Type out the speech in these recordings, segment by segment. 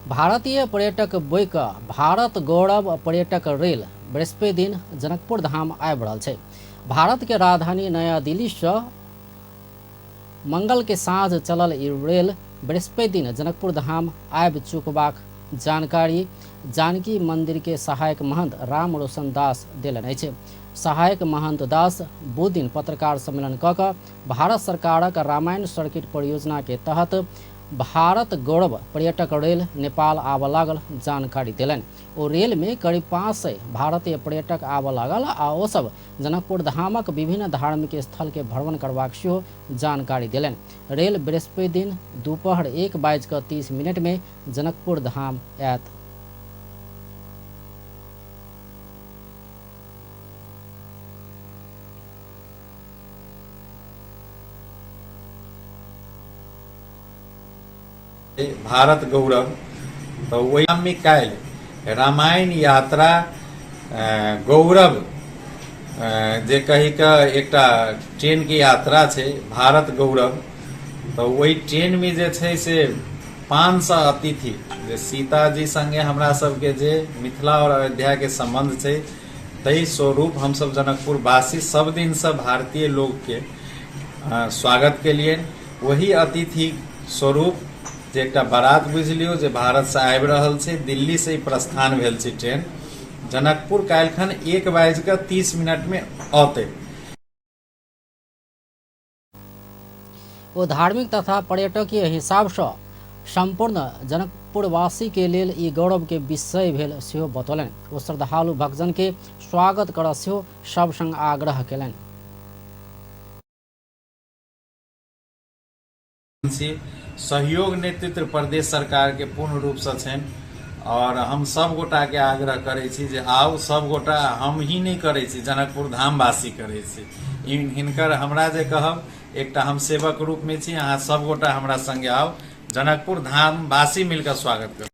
भारतीय पर्यटक बोइक भारत गौरव पर्यटक रेल बृहस्पति दिन जनकपुर धाम आबि रहल छै। भारत के राजधानी नया दिल्ली से मंगल के साँझ चलल ई रेल बृहस्पति दिन जनकपुर धाम आबि चुकबाक जानकारी जानकी मंदिर के सहायक महंत राम रोशन दास देलनि अछि। सहायक महंत दास बुध दिन पत्रकार सम्मेलन कऽ कऽ भारत सरकारक रामायण सर्किट परियोजना के तहत भारत गौरव पर्यटक रेल नेपाल आबऽ लागल जानकारी देलनि। ओ रेल में करीब 500 भारतीय पर्यटक आबऽ लागल आ ओ सब जनकपुर धामक विभिन्न धार्मिक स्थल के भ्रमण करबाक सेहो जानकारी देलनि। रेल बृहस्पति दिन दुपहर 1:30 में जनकपुर धाम आयत। भारत गौरव तऽ ओहिमे काल्हि रामायण यात्रा गौरव जे कही कऽ एकटा ट्रेनके यात्रा छै भारत गौरव, तऽ ओहि ट्रेनमे जे छै से 500 अतिथि जे सीताजी संगे हमरा सबके जे मिथिला और अयोध्याके सम्बन्ध छै ताहि स्वरूप हमसब जनकपुरवासी सब दिनसँ भारतीय लोकके स्वागत केलियनि। वही अतिथि स्वरूप जे एकटा बारात बुझि लियौ जे भारतसँ आबि रहल छै, दिल्लीसँ ई प्रस्थान भेल छै ट्रेन, जनकपुर काल्हिखन 1:30 में औतै। ओ धार्मिक तथा पर्यटकीय हिसाबसँ सम्पूर्ण जनकपुरवासी के लेल ई गौरव के विषय भेल सेहो बतौलनि। ओ श्रद्धालु भक्तजन के स्वागत करऽ सेहो सब संग आग्रह केलनि। सहयोग नेतृत्व प्रदेश सरकार के पूर्ण रूप से छनि और हम सब गोटा के आग्रह करै छी जे आउ सब गोटा, हम ही नहीं करै छी, जनकपुर धामवासी करै छी। हिनकर हमरा जे कहब एकटा हम सेवक रूप में छी, अहाँ सब गोटा हमरा संगे आउ, जनकपुर धामवासी मिलकर स्वागत करू।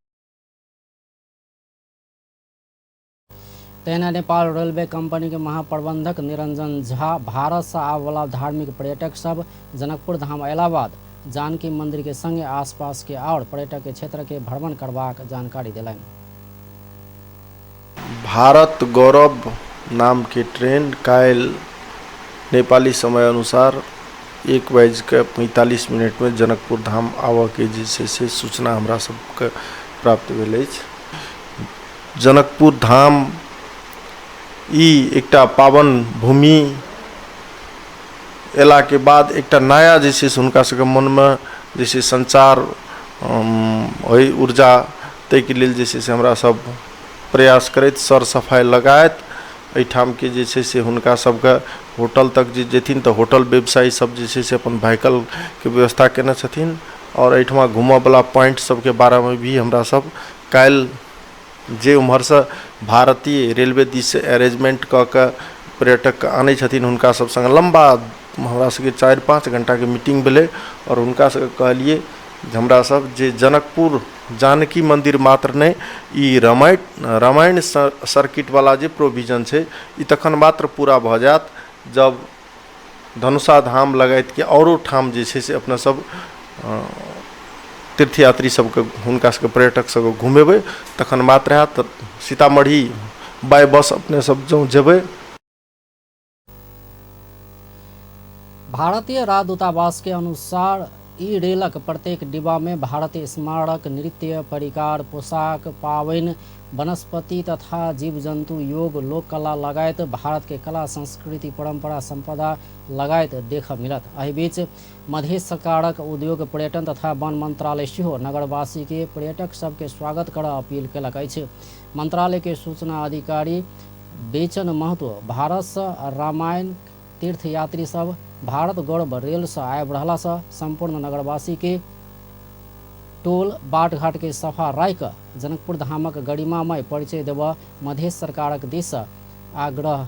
तहिना नेपाल रेलवे कंपनी के महाप्रबंधक निरंजन झा भारत से आबयवला धार्मिक पर्यटक सब जनकपुर धाम अयला बाद जानकी मंदिर के संगे आसपास के और पर्यटक के क्षेत्र के भ्रमण करबाक जानकारी देलनि। भारत गौरव नाम के ट्रेन काल्हि नेपाली समय अनुसार 1:45 में जनकपुर धाम आबऽ के जे छै से सूचना हमरा सबके प्राप्त भेल अछि। जनकपुर धाम ई एकटा पावन भूमि अयलाके बाद एकटा नया जे छै से हुनका सबके मनमे जे छै संचार होइ ऊर्जा, ताहिके लेल जे छै से हमरा सब प्रयास करैत सर सफाइ लगायत एहिठामके जे छै से हुनका सबके होटल तक जे जेथिन तऽ होटल व्यवसायी सब जे छै से अपन व्हीकलके व्यवस्था केने छथिन आओर एहिठमा घूमऽवला पॉइंट सबके बारेमे भी हमरा सब काल्हि जे ओम्हरसँ भारतीय रेलवे दिससँ अरेंजमेंट कऽ कऽ पर्यटकके आनै छथिन हुनका सब सङ्गे लम्बा हमरा सबके 4-5 घण्टाके मीटिंग भेलै आओर हुनका सबके कहलियै जे हमरा सब जे जनकपुर जानकी मन्दिर मात्र नहि ई रामायण सर्किटवला जे प्रोविजन छै ई तखन मात्र पूरा भऽ जायत जब धनुषा धाम लगायतके आओरो ठाम जे छै से अपना सब तीर्थयात्री सबके हुनका सबके पर्यटक सबके घुमेबै तखन मात्र हैत। सीतामढ़ी बाइ बस अपने सब जँ जेबै। भारतीय राजदूतावास के अनुसार ई रेलक प्रत्येक डिब्बा में भारतीय स्मारक, नृत्य, परिकार, पोशाक, पावनि, वनस्पति तथा जीव जन्तु, योग, लोक कला लगायत भारत के कला, संस्कृति, परंपरा, संपदा लगायत देख मिलत। एहि बीच मधेश सरकारक उद्योग, पर्यटन तथा वन मंत्रालय सेहो नगरवासी के पर्यटक सबके स्वागत कर अपील केलक अछि। मंत्रालय के सूचना अधिकारी बेचन महतो भारत से रामायण तीर्थयात्री सब भारत गौरव रेल से आबि रहला से संपूर्ण नगरवासी के टोल बाट घाट के सफा राखि कऽ जनकपुर धामक गरिमामय परिचय देबऽ मधेश सरकारक दिस आग्रह